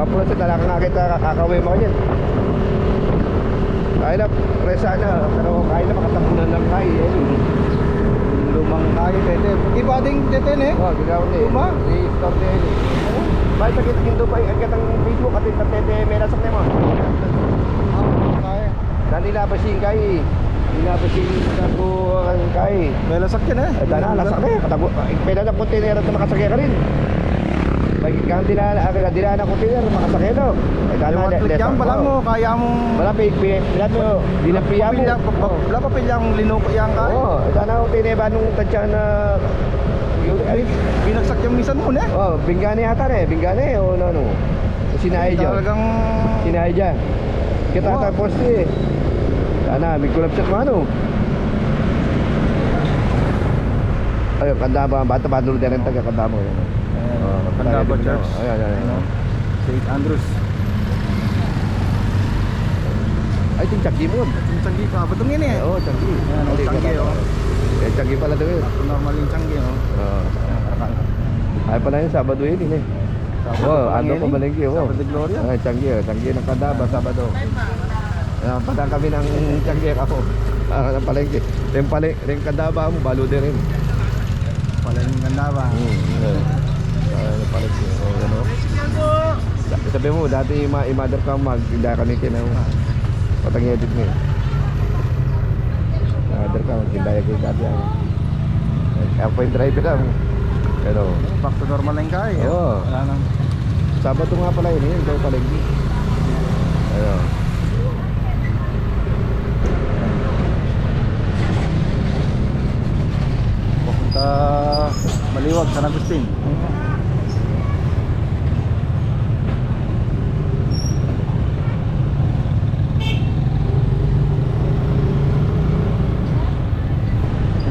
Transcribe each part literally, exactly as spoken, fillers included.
Tapos sa talaga nga kita kakawin mo yan. Kaya na, presa na, pero kaya na makatapunan ng kaya, eh. Lumang kaya, pwede. Iba ding deten, eh. Oh, ginawa ni. Luma? Ni Tom Denny. Baik, sakit yung doon, baik, ang gatang video, pati sa tete, may lasak na mo. Ah, kaya. Dali na ba sing kaya? Di na ba sing kakuha kaya? May lasak yan, eh. Eh, dana, lasak na, eh. Katago, eh, pwede na container at makasakay ka rin. Pag kang dila, ah, dila na container, makasakay, no? Eh, dana, Yung le-, one click lesa-, yan, bala oh. mo, kaya mong Wala, pi-, pi-, wala mo, di na piya mo. Pilya, pa-, pa-, Oh. wala pa pilyang linuko yan, kaya. Oo, eh, dana, container ba nung tansya na, yung, ay, Binagsak yung misan mo, ne? Oh, bingani yata, eh. Bingani, o ano, ano. Sinaya dyan. Talagang Sinaya dyan. Kita Wow. tapos, eh. Sana, may kulap siya mano. Ayun, Candaba, bata, bata, dyan ang taga Candaba, yun. Ayan, Oh, Candaba taga Church. Ayan, ayan, ayan. Ano? Saint Andrews. Ay, ito yung Tiangge mo. Yung Tiangge, kabatong yun eh. Oo, Tiangge. Ayan, oh, Tiangge, oh. Eh, Tiangge pala daw yun. Abnormal yung Tiangge, oh. Oo. Ayan, karakal. Ay, pala yun, Sabado yun, eh. Sabado Oh, pa lang ano yun, pa eh. palengke, oh. Sabado de Gloria. Ay, Tiangge, oh. Tiangge ng Candaba, Sabado. Ah, padaan kami ng Tiangge, ako. Ah, ng palengke. Yung pale-, yung Candaba mo, balu din rin. Palengke ng Candaba. Hmm, yeah. Ah, yung palengke. Oh, yan, oh. Sa-, sabi mo, dati ma-, i-mother ka, mag-, hindi kami kinaw. Patang edit mo, eh. I-mother ka, mag-, hindi kayo dati, ah. Ako pa yung driver lang. Pero Back to normal lang kayo. Oo. Wala nang Sabado nga pala yun, yun, ikaw pala yun. Ayun. Papunta Maliwag, San Agustin.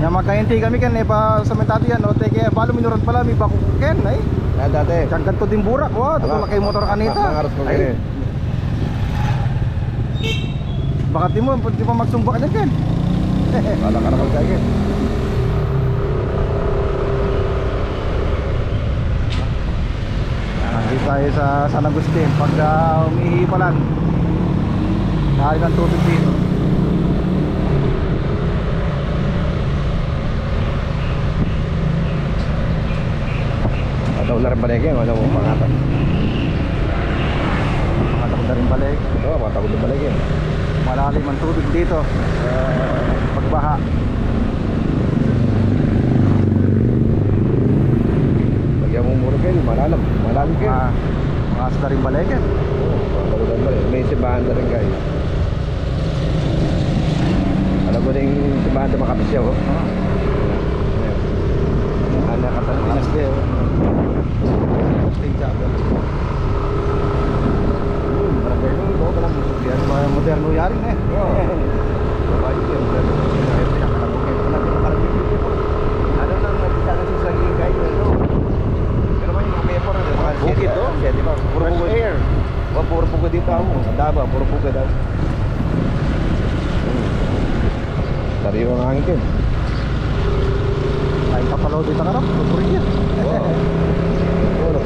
Nya, magkainti kami ken, e pa samentado yan, o, te, kaya balu minuran pala, mi baku ken, ay. Na, dati. Diyan kanto din burak, wa, Ala, laki motor kanita. Ala, harap ko Ay. kaya. Baka di mo, di pa magsumbak din ken. Wala ka naman kaya. Nandito tayo sa San Agustin. Pag, ah, umihi pa lang, dali ng tubig dito. Ataw na rin balik yan, wala mong pangatag. Pangatag na rin balik. Oo, pangatag na balik yan. Malalim ang tubig dito. Pagbaha. Lagyan mo muna kayo, malalim. Malalim kayo. Ah, mga sadaring balik yan. Oo, pangatag na balik. May simbahan na rin kayo. Alam ko na yung simbahan na makapis siya, oh. Ah. Ayan. Ano, katanungan. Pinas din, oh. Sting Chapel. Yun, barangay nun, ito, walang yan, mga moderno yari na, eh. Oo. Babae, yun, moderno. Kaya pinakalamok, eh. Wala pinakalamok, eh. Ano nang nagkita na sa saging kayo, ano? Pero may mga paper, ano, mga Bukid, siyete, oh. siyete pa. Puro Fresh bukid. air. Wa, puro bukid dito, amo. Daba, puro bukid, ah. Sariwang angkin. Ay, kapalaw di tangarap, pupuri niya. Oo. Puro.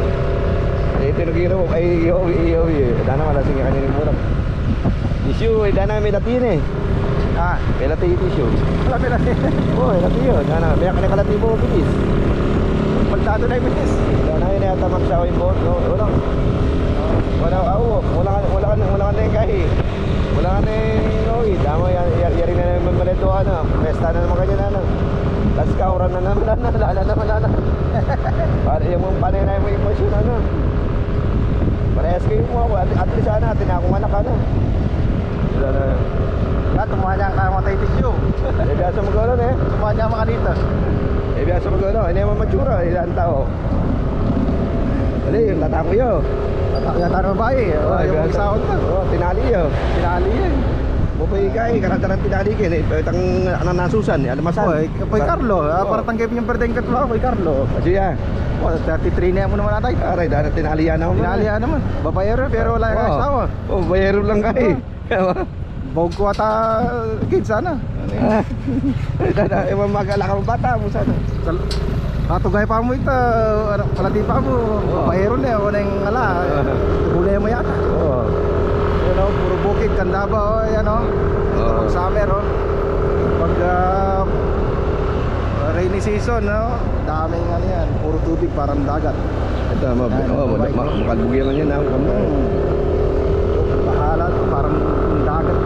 Eh, ito nagkira mo, ay, iyo, iyo, iyo. Dana, wala sige kanina mura. Isyu, eh, dana, may latin, eh. Ah. May latin, isyu. Wala, may latin. Oo, may latin yun. Dana, may kalati mo, bilis. Pagtado na yung bilis. Dana, yun, yata magsawa yung boat, no? Wala. Wala, ah, oo. Wala, wala, wala, wala na yung kahi. Wala na yung, oh, eh, dama, ya-, ya-, yari na naman maleto, ano, pesta na naman kanya, ano. Tas kauran na naman, ano, lala naman, ano. Para yung mga panay na yung mga sipasyon, ano. Parehas kayo mo, at, at least, ano, atin akong anak, ano. Wala na. Nga, tumuha niya ang kaya mga taitis yun. Eh, biasa magkano, eh? Tumuha niya mga dito. Eh, biasa magkano, hindi naman matsura, ilang tao. Dali, yung tatako yun. Tatako yata ng babae. Oh, Oh, yung biasa. Isaon na. Oh, tinali yun. Tinali yun. Bupay ka, eh, karataran tinali ka, eh. Itang, ano, nasusan, eh, almasan. Oh, eh, Kay Carlo, ah, Oo. Para tanggapin yung birthday ng katlo, Kay Carlo. Kasi yan. Oh, thirty-three na mo naman atay. Aray, dahil tinali yan naman. Tinali yan naman. Babayero, pero wala kang Oo. asawa. Oh, bayero lang ka, eh. Oo. Bawag ko ata, kids, sana. Ano yun? Dada, ewan, magala ka bata mo sana. Sal-, patugay pa mo ita, ano, kalati pa mo, Oo. Bayero na, wala yung ala. Oo. Problema. Davao, ayan, o. Ito, oo, pag summer, o. Pag, ah, rainy season, no? Daming ano yan, puro tubig, parang dagat. Ito, ma-, ayan, oh, ma-, ma-, makalbug yan, yan, ah. Hmm. Bahala to, parang dagat.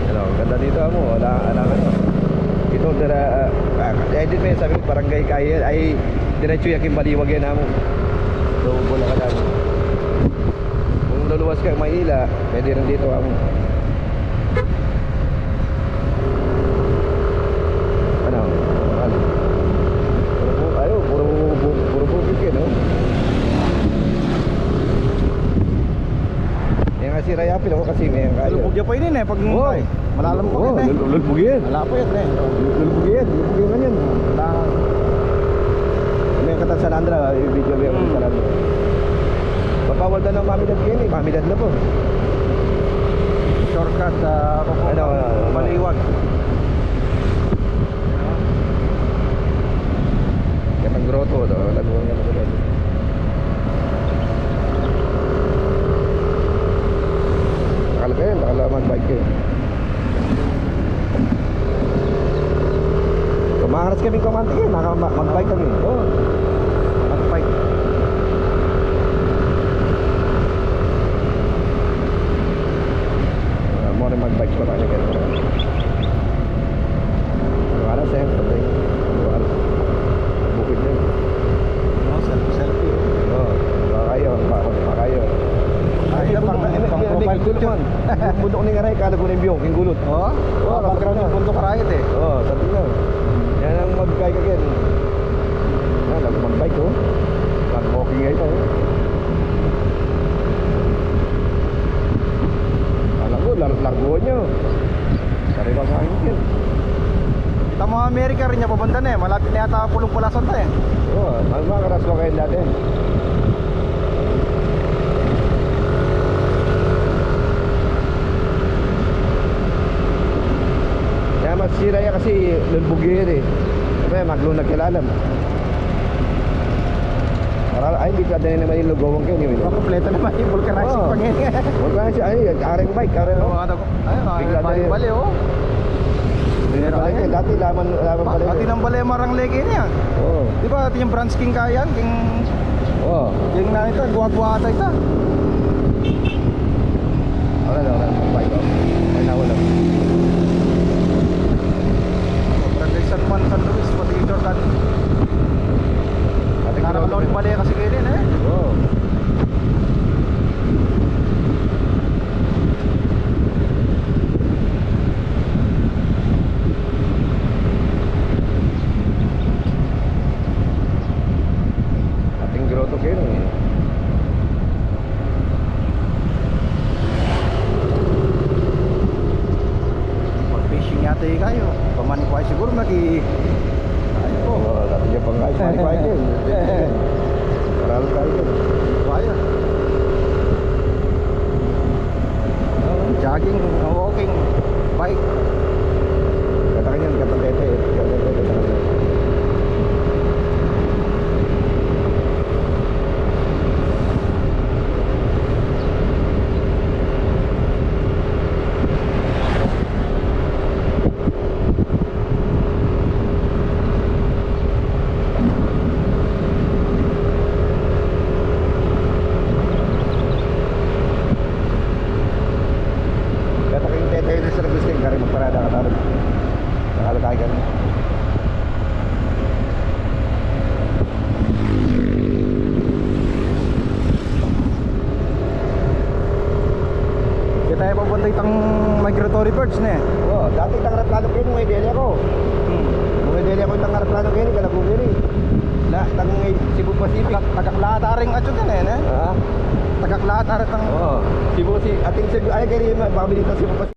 Ano, ang ganda dito, amo. Wala, wala ka, no? Ito, tira, ah, ah, edit mo yan, sabi ko, barangay kayo yan. Ay, diretso yan, king baliwag yan, amo. So, wala ka dyan. Kung luluwas ka Manila, pwede rin dito ang, ano, ano? Puro bu-, ayo, puro bu-, puro bukid yan, no? Yan nga si Rayapil, o, kasi may kayo. Lulubog ya pa ini, e, pag, oo, malalam pa, oo, yan, e. Lul-, lulubog yan. Wala pa yan, e. Lul-, lulubog yan, lulubog yan, yan. Wala. May katan San Andra, i-video mo yung, hmm, San Andra. Papawal na ng Mamilad yan, e. Mamilad na po. Shortcut, ah, papunta, ano, ano, ano, Baliwag. Yan ang grotto, no? Lagyan ng grotto. Nakalagay, nakalaman bike, e. Kumangaras kami, kumanti, e. Naka-, ma-, mag-bike kami. O. Mag-bike. Ah, mo rin mag-bike pa tayo, kaya. Ano, sir? Patay. Ano, bukid na yun. No, selfie, selfie, e. O, makayo, makayo. Ay, pang, pang profile picture. Bundok ni Ngaray, kala ko na yung biyong, yung gulot. O? O, background yung bundok, karayat, e. O, sabi nga. Yan ang mag-bike again. Yan, mag-bike, o. Mag-walking nga ito, o. Alam ko, lar-, largo niya. Sariwa sa akin yan. Kita mo, Amerika rin niya pabanda na, e. Malapit na yata Pulong Palasan ta, e. O, mag-, makaras ko kayo dati. Kaya masira yan kasi lulbug yan, e. Kaya maglunag kailalam. Para, ay, hindi ka din naman yung lugawan kayo, hindi mo. Kompleto naman yung vulcanizing, o, pa ngayon. Vulcanizing, ay, kareng bike, kareng, o. Mga ano, ayun, bigla na bali, yun. Bali, o. Pero bali, ayun. Dati, laman, laman pala yun. Pati ng bali, marang leke niya. O. Di ba, ito yung branch king kayan, king, o, king na ito, guwa-guwa ata ito. Wala na, wala na. Bike, o. May nawala. Barangay San Juan, San Luis, pati Jordan. Ating narakalawang bali kasi kayo din, e. O. Ating grotto kayo, e. Mag-fishing yata yung kayo. Pamanikway siguro, maki-, ay po. O, dati niya pang guys, pamanikway din. Parang tayo din. Waya. Jogging, walking, bike. Katakan yan, katang tete, katang tete, katang tete. Kaya taking tete na sa Agustin, kari magparada ka taro. Nakalakay kami. Kita ya papunta itang migratory birds na e. O, dati itang aeroplano kayo, may deli ako. Hmm. May deli ako itang aeroplano kayo, kalagugi rin. La, itang Cebu Pacific. Tagak-, tagak lahat aring atyo din e, ne? Ha? Tagak lahat aring tang-, o, Cebu si, ating Cebu, ay, kayo yung mabilita Cebu Pacific.